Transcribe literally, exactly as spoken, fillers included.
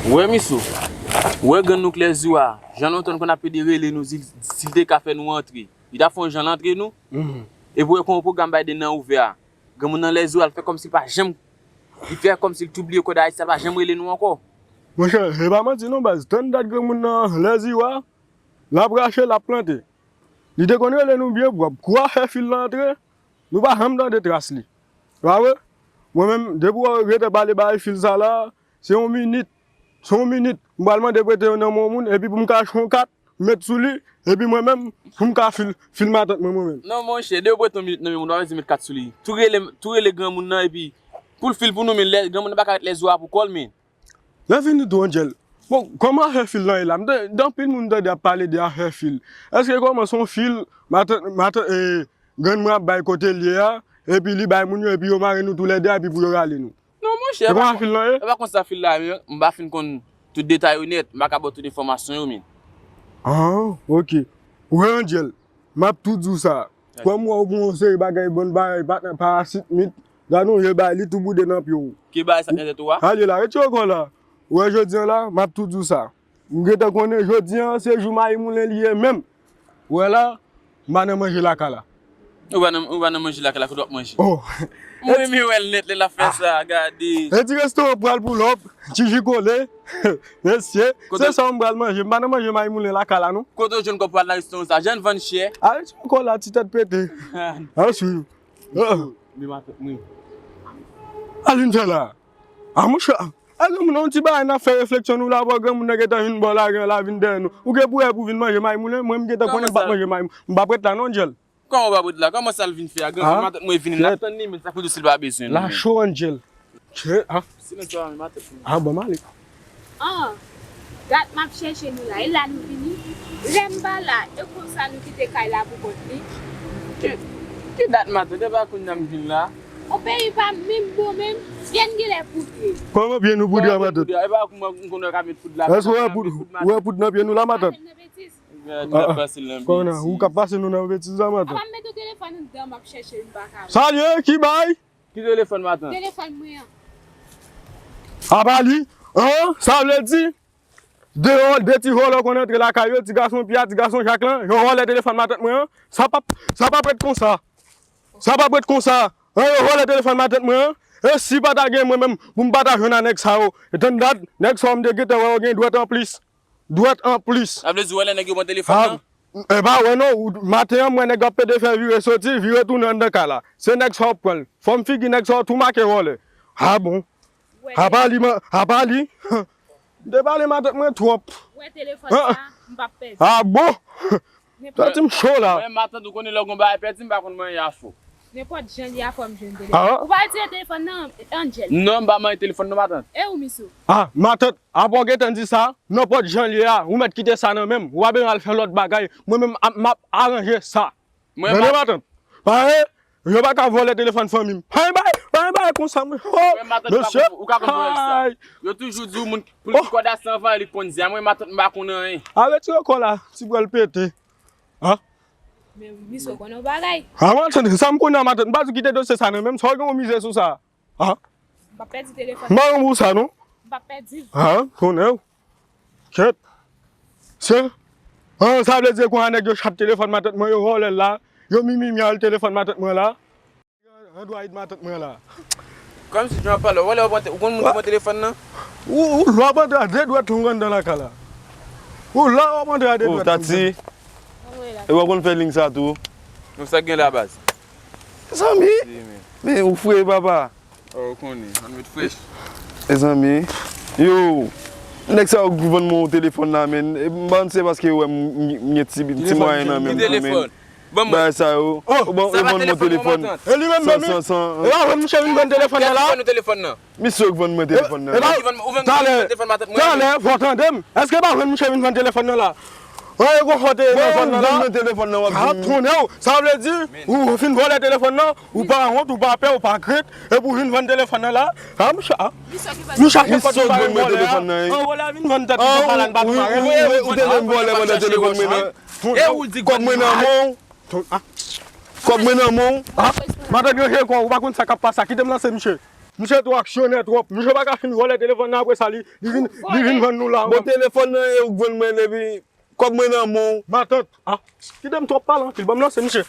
Ou wè, Miso, ou wè grann nou k Lèziwa, jan lontan n konn ap pede rele nou, si, si l te ka fè nou antre, li t ap fè yon jan l antre nou. Epi ou wè kòman pwogram Biden nan ouvè a, granmoun nan Lèziwa, l fè kòmsi l pa janm, li fè kòmsi l t oubliye kòd Ayiti, l pa janm rele nou ankò. Monchè, e pa manti non, baz. Tann dat granmoun nan Lèziwa, l ap rache, l ap plante. Li te konn rele nou byen pwòp. Kou afè fil lan antre, nou pa janm tande tras li. Pa vre? Mwen menm, depi w rete pale bay fil sa la, se yon minit. Se yon minit. M pral mande prete yon nan men yon moun, epi pou m ka achte yon kat, m met sou li, epi mwen menm, pou m ka fil, fil matant mwen, mwen menm. Non, monchè, depi w prete yon minit nan men yon moun, w ap di met kat sou li. Tou rele, tou rele granmoun nan, epi pou l fil pou nou, men lè, granmoun nan pa ka ret Lèziwa pou kò l, men. Lè fini tou, Angel. Bon, kòman afè fil lan ye la? M te, gen anpil moun m tande ap pale de afè fil. Èske kòman se yon fil, matant, matant, e, grann mwen ap bay kote l ye a, epi li bay moun yo, epi yo mare nou toulède a, epi pou yo rale nou? Non, monchè, e pa kòman fil lan ye? E pa konsa fil la ye, m pa fin konn tout detay yo nèt, m pa ka ba w tout enfòmasyon yo, men. Ah, ok. Ou wè, Angel, m ap tou di w sa. Kòm wè ou gen yon seri bagay, bon bagay, pa, parasit, mit, gade yon je bay li tou boude nan pye w. Ki bagay sa k nan tèt ou a? Ale la, retire kò w la. Ou wè jodi an la, m ap tou di w sa. M gentan konnen jodi an, se jou mayi moulen li ye menm. Ou wè la, m pa nan manje lakay la. Ou pa nan, ou pa nan manje lakay la, kote w ap manje? Oh. Mwen, m wè l nèt, lè l ap fè sa, gade. E ti restoran pral pou lòp, ti ji kole. Mesye, se sa m pral manje. M pa nan manje mayi moulen lakay la, non. Kote w jwenn kòb pou al nan restoran sa? Jan vann chè. Ale ti kò la, ti tèt pete. Al swiv. Men matant mwen. Al vin fè la. A monchè. A granmoun, yon ti bagay n ap fè refleksyon nou la, bò granmoun nan gentan vin bò lari an la, vin dèyè nou. Ou gen pou wè pou vin manje mayi moulen, mwen m gentan konnen m p ap manje mayi moulen. M p ap ret la non, Angel. Kòman w pa ret la? Kòman sa l vin fè a? Granmoun, matant mwen vini, l ap tann li, men sa pou di si l pa bezwen nou, men. La cho, Angel. Che, ah. Silans ou a, men matant mwen. Ah, bon, m ale. An, dat m ap chèche nou la, e la nou vini. Lè m pa la, e konsa nou kite kay la pou kont li. Ki, ki dat matant? E pa kounye a m vin la. O peyi pa m menm bon menm, pye n genlè poudre. Kòman pye nou poudre a, matant? E pa kòman m konn wè k ap met poud la. Èske w wè poud, w wè poud nan pye nou la, matant? Matant nan betiz. Gad, n ap pase l nan betiz. Kòman, ou k ap pase nou nan betiz la, matant? Apa m mete telefòn anndan, m ap chèche l, m pa ka wè. Sa l ye, ki bay? Ki telefòn, matant? Telefòn mwen an. Apa li? An, sa vle di, de, de ti vòlè konn antre lakay yo, ti gason Pya, ti gason Jak lan, yo vòlè telefòn matant mwen an. Sa p ap, sa p ap ret konsa. Sa p ap ret konsa. An, yo vòlè telefòn matant mwen an. E si pa ta gen mwen menm, pou m pa ta jwenn a nèg sa yo. E tann dat, nèg sa yo m te gentan wè yo gen dwèt anplis. Dwèt anplis. Sa vle di, wè lè nèg yo pran telefòn nan? E pa wè non, ou, maten an, m wè nèg yo ap pede fè vire soti, vire tounen anndan kay la. Se nèg sa yo pran l. Fòm figi nèg sa yo tou make vòlè. A bon. Apa li, man, apa li? M te pale matant mwen twòp. Wè telefòn sa, m p ap pèdi. A bon? Tèt m cho la. Mwen, matant, ou konnen lè w gon bagay pèdi, m pa konn manyen afè w. Nenpòt jan li a, fò m jwenn telefòn. Ou pa retire telefòn nan, Angel? Non, m pa manyen telefòn non, matant. E ou, Miso? A, matant, apa w gentan di sa, nenpòt jan li a, ou mèt kite sa nan men m. Ou pa bezwen al fè lòt bagay. Mwen menm, m ap, m ap aranje sa. Mwen, matant. Pare, yo pa ka vòlè telefòn fanmi m. Pa gen bagay, pa gen bagay konsa, mwen. Oh, mesye. Ou ka konn vòlè sa. Yo toujou di w moun pou l kòd a san van, li k konn di a. Mwen, matant, m pa konn anyen. A, retire kò la, ti pral pete. A? Men, Miso konn yon bagay. A, mwen tande, sa m konnen a, matant, m pa di w kite dosye sa nan men m, sa w gen yon mize sou sa. A? M p ap pèdi telefòn. M pa yon pou sa, non. M p ap pèdi. A, konnen w. Kèt. Se. An, sa vle di, kou a nèg yo chat telefòn matant mwen, yo vòlè l la, yo mimimyal telefòn matant mwen la. Android matant mwen la. Kòmsi jan w ap pale, ou wè lè w ap antre, ou konn moun ki pran telefòn nan? Ou, ou lè w ap antre a de dwèt long anndan lakay la. Ou lè w ap antre a de dwèt long. Oh, Tati. E w ap konn fè liy sa tou? Non, sa k gen la, baz? Zanmi, men ou fre, papa. Oh, ou konnen, ann met fresh. Mezanmi, yo, nèg sa yo vann mwen yon telefòn la, men, e, m panse se paske yo wè m, m, m gen ti, ti mwayen nan men m tou, men. Ki telefòn? Ban m wè. Bagay sa yo. Oh. Ou ban, yo vann mwen telefòn. E li menm, menm, san, san, san. E pa vann misye vin vann telefòn nan la? Ki vann nou telefòn nan? Misye k vann mwen telefòn nan. E pa, talè, talè, fò w tande m. Èske pa vann misye vin vann telefòn nan la? An, e konfòte nan zòn nan la. Bon, ou vann mwen telefòn nan, w ap di m. A, tonnè w. Sa vle di, ou fin vòlè telefòn nan, ou pa wont, ou pa pè, ou pa krent, epi w vin vann telefòn nan la. A, misye, a. Nou chache kòb nou pa gen vòlè a. An, vòlè a vin vann tèt nou, pa la n pa tou pare. Ou te menm vòlè pandan telefòn mwen nan. E ou di kòb mwen nan men w. Kòb mwen nan men w. A, matant ranje kò w, ou pa konn sa k ap pase a. Kite m lanse misye. Misye twò aksyonè twòp. Misye pa ka fin vòlè telefòn nan, apre sa li, li vin, li vin vann nou la. Bon, telefòn nan e ou k vann mwen depi kòb mwen nan men w. Matant, ah, kite m twòp pale anpil. Ban m lanse misye.